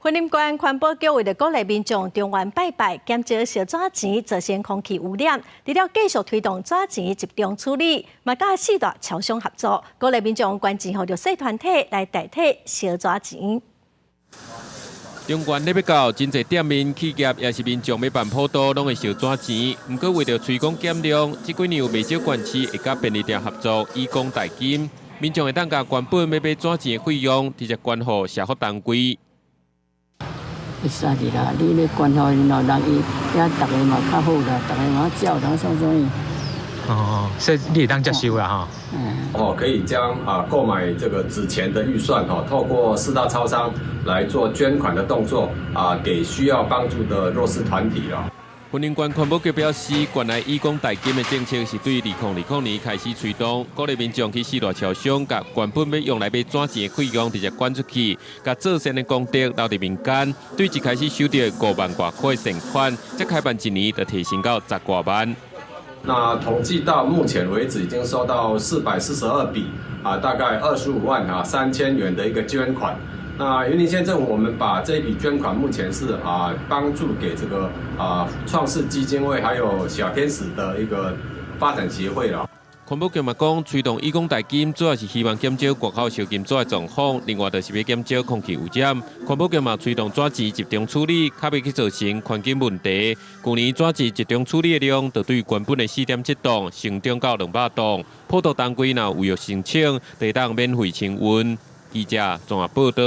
雲林縣環保局為著鼓勵民眾動員拜拜，減少燒紙錢，造成空氣汙染。除了繼續推動紙錢集中處理，嘛佮四大超商合作，鼓勵民眾捐錢予弱勢團體來代替燒紙錢。中元咧欲到，真濟店面、企業抑是民眾欲辦普渡，攏會燒紙錢。毋過為著推廣減量，這幾年有袂少縣市會佮便利店合作，以工代金，民眾會當共原本欲買紙錢的費用，直接捐予社福單位。會使佇啦，你咧捐予𪜶咯，人伊遐逐个嘛較好啦，逐个嘛照人啥啥物。哦，所以你會當接受啦吼。哦，可以將購買這個紙錢的預算哈，透過四大超商來做捐款的動作啊，給需要幫助的弱勢團體啦。雲林縣環保局表示，縣內以工代金的政策是對2020年開始推動，鼓勵民眾去四大超商，共原本欲用來買紙錢的費用直接捐出去，共做善的功德留佇民間。對一開始收著5萬外塊善款，才開辦一年就提升到10外萬。那統計到目前為止，已經收到442筆啊，大概25萬啊3000元的一個捐款。那雲林縣政府，我們把這筆捐款目前是幫助給這個創世基金會，還有小天使的一個發展協會啦。環保局嘛講，推動以工代金，主要是希望減少外口燒金紙的狀況，另外就是欲減少空氣汙染。環保局嘛推動紙錢集中處理，較袂去造成環境問題。舊年紙錢集中處理的量，就對原本的4.7噸，成長到200噸。普渡當歸若有預約申請，就會當免費清運。記者綜合報導。